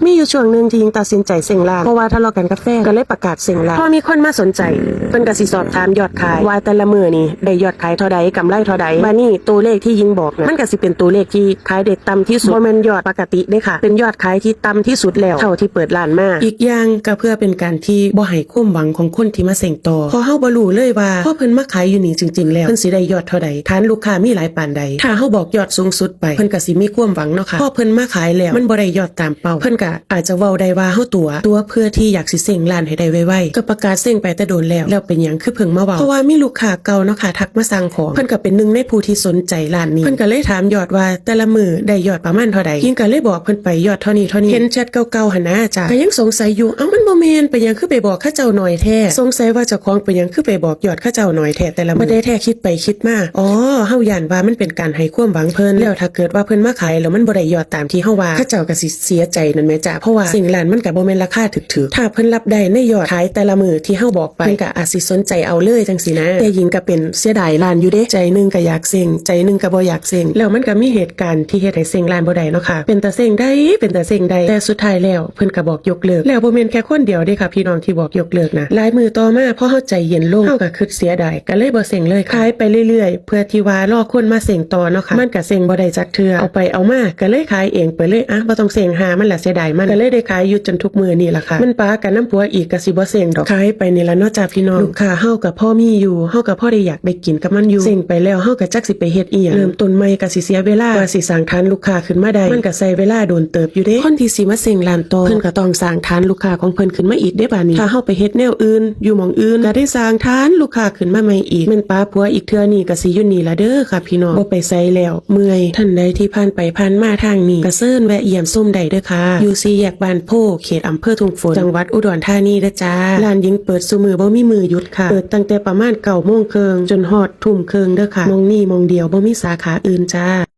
ມີຢູ່ຊ່ວງໜຶ່ງທີ່ຍິງຕັດສິນໃຈເຊັງຮ້ານ ເພາະວ່າທະເລາະກັນກັບແຟນ ກໍເລີຍປະກາດເຊັງຮ້ານ. ພໍມີຄົນມາສົນໃຈ ເພິ່ນກໍຊິສອບຖາມຍອດຂາຍວ່າແຕ່ລະມື້ນີ້ໄດ້ຍອດຂາຍເທົ່າໃດ ກຳໄລເທົ່າໃດ. ບາດນີ້ໂຕເລກທີ່ຍິງບອກນັ້ນ ມັນກໍຊິເປັນໂຕເລກທີ່ຂາຍໄດ້ຕ່ຳທີ່ສຸດ ບໍ່ແມ່ນຍອດປະກະຕິເດ້ຄ່ະ ເປັນຍອດຂາຍທີ່ຕ່ຳທີ່ສຸດແລ້ວ ເທົ່າທີ່ເປີດຮ້ານມາ. ອີກຢ່າງກໍເພື່ອເປັນການທີ່ບໍ່ໃຫ້ຄວາມຫວັງຂອງຄົນທີ່ມາເຊັງຕໍ່ ເພາະເຮົາບໍ່ຮູ້ເລີຍວ່າ ພໍເພິ່ນມາຂາຍຢູ່ນີ້ຈິງໆແລ້ວ ເພິ່ນຊິໄດ້ຍອດເທົ່າໃດ ຖານລູກຄ້າມີຫຼາຍປານໃດ. ຖ້າເຮົາບອກຍອດສູງສຸດໄປ ເພິ່ນກໍຊິມີຄວາມຫວັງເນາະຄ່ະ. ພໍເພິ່ນມາຂາຍແລ້ວ ມັນບໍ່ໄດ້ຍອດຕາມເປົ້າ ເພິ່ນກໍອາດຈະເວົ້າໄດ້ວ່າເຮົາຕົວະ ຕົວະເພື່ອທີ່ຢາກຊິເຊັງຮ້ານໃຫ້ໄດ້ໄວໆ ກໍປະກາດເຊັງໄປແຕ່ດົນແລ້ວ ແລ້ວເປັນຫຍັງຄືເພິ່ງມາເວົ້າ? ເພາະວ່າມີລູກຄ້າເກົ່າເນາະຄ່ະ ທັກມາສັ່ງຂອງ ເພິ່ນກໍເປັນໜຶ່ງໃນຜູ້ທີ່ສົນໃຈຮ້ານນີ້ ເພິ່ນກໍເລີຍຖາມຍອດວ່າແຕ່ລະມື້ໄດ້ຍອດປະມານເທົ່າໃດ ຍິງກໍເລີຍບອກເພິ່ນໄປຍອດເທົ່ານີ້ເທົ່ານີ້ ເຫັນແຊັດເກົ່າໆຫັ້ນນາ. ຈາກກໍຍັງສົງໄສຢູ່ ເອົ້າ ມັນບໍ່ແມ່ນ ເປັນຫຍັງຄືໄປບອກເຂົາເຈົ້າໜ້ອຍແທ້? ສົງໄສວ່າເຈົ້າຂອງເປັນຫຍັງຄືໄປບອກຍອດເຂົາເຈົ້າໜ້ອຍແທ້ແຕ່ລະມື້? ບໍ່ໄດ້ແທ້ ຄິດໄປຄິດມາ ອໍ ເຮົາຢ້ານວ່າມັນເປັນການໃຫ້ຄວາມຫວັງເພິ່ນ ແລ້ວຖ້າເກີດວ່າເພິ່ນມາຂາຍແລ້ວມັນບໍ່ໄດ້ຍອດຕາມທີ່ເຮົາວ່າ ເຂົາເຈົ້າກໍຊິເສຍໃຈນັ້ນແໝ່ຈ້າ ເພາະວ່າເຊັງຮ້ານມັນກໍບໍ່ແມ່ນລາຄາຖືກໆ ຖ້າເພິ່ນຮັບໄດ້ໃນຍອດຂາຍແຕ່ລະມື້ທີ່ເຮົາບອກໄປ ເພິ່ນກໍອາດຊິສົນໃຈເອົາເລີຍຈັ່ງຊີ້ນະ. ແຕ່ຍິງກໍເປັນເສຍດາຍຮ້ານຢູ່ເດ້ ໃຈໜຶ່ງກໍຢາກເຊັງ ໃຈໜຶ່ງກໍບໍ່ຢາກເຊັງ ແລ້ວມັນກໍມີເຫດການທີ່ເຮັດໃຫ້ເຊັງຮ້ານບໍ່ໄດ້ເນາະຄ່ະ ເປັນຕາເຊັງໄດ້ ເປັນຕາເຊັງໄດ້ ແຕ່ສຸດທ້າຍແລ້ວ ເພິ່ນກໍບອກຍົກເລີກ ແລ້ວບໍ່ແມ່ນແຄ່ຄົນດຽວເດ້ຄ່ະພີ່ນ້ອງທີ່ບອກຍົກເລີກນະ ຫຼາຍມື້ຕໍ່ມາ ພໍເຮົາໃຈເຢັນລົງ ເຮົາກໍຄິດເສຍດາຍ ກໍເລີຍບໍ່ເຊັງເລີຍ ຂາຍໄປເລື້ອຍໆ ເພື່ອທີ່ວ່າລໍຄົນມາເຊັງຕໍ່ເນາະຄ່ະ ມັນກໍເຊັງບໍ່ໄດ້ຈັກເທື່ອ ເອົາໄປເອົາມາກໍເລີຍຂາຍເອງໄປເລີຍ ອະ ບໍ່ຕ້ອງເຊັງຫາມັນລະ ເສຍດາຍມັນ ກໍເລີຍໄດ້ຂາຍຢູ່ຈົນທຸກມື້ນີ້ລະຄ່ະ ມັນປາກັນນຳຜົວອີກກໍຊິບໍ່ເຊັງດອກ ຂາຍໄປນີ້ລະເນາະຈ້າພີ່ນ້ອງ ລູກຄ້າເຮົາກໍພໍມີຢູ່ ເຮົາກໍພໍໄດ້ຢາກໄດ້ກິນກັບມັນຢູ່ ເຊັງໄປແລ້ວເຮົາກໍຈັກຊິໄປເຮັດອີ່ຫຍັງ ເລີ່ມຕົ້ນໃໝ່ກໍຊິເສຍເວລາ ກວ່າຊິສ້າງຖານລູກ ຄ້າຂຶ້ນມາໄດ້ ມັນກໍໃຊ້ເວລາດົນເຕີບຢູ່ເດ້ ຄົນທີ່ຊິມາເຊັງຮ້ານຕໍ່ ເພິ່ນກໍຕ້ອງສ້າງຖານລູກຄ້າຂອງເພິ່ນຂຶ້ນມາອີກເດ້ບາດນີ້ ຖ້າເຮົາໄປເຮັດແນວອື່ນ ຢູ່ໝ່ອງອື່ນ ກໍໄດ້ສ້າງຖານລູກຄ້າຂຶ້ນມາໃໝ່ອີກ ແມ່ນປາຜົວອີກເທື່ອນີ້ກໍຊິຢູ່ນີ້ລະເດີຄ່ະພີ່ນ້ອງ ບໍ່ໄປໃສແລ້ວ ເມື່ອຍ. ທ່ານໃດທີ່ຜ່ານໄປຜ່ານມາທາງນີ້ ກໍເຊີນແວະຢ້ຽມຊົມໄດ້ເດີຄ່ະ ຢູ່ສີ່ແຍກບ້ານໂພ ເຂດອຳເພີທຸ່ງຝົນ ຈັງຫວັດອຸດອນທານີເດີຈ້າ ຮ້ານຍິງເປີດຊຸມື້ ບໍ່ມີມື້ຢຸດຄ່ະ ເປີດຕັ້ງແຕ່ປະມານເກົ້າໂມງເຄິ່ງ ຈົນຮອດທຸ່ມເຄິ່ງເດີຄ່ະ ໝ່ອງນີ້ໝ່ອງດຽວ ບໍ່ມີສາຂາອື່ນຈ້າ.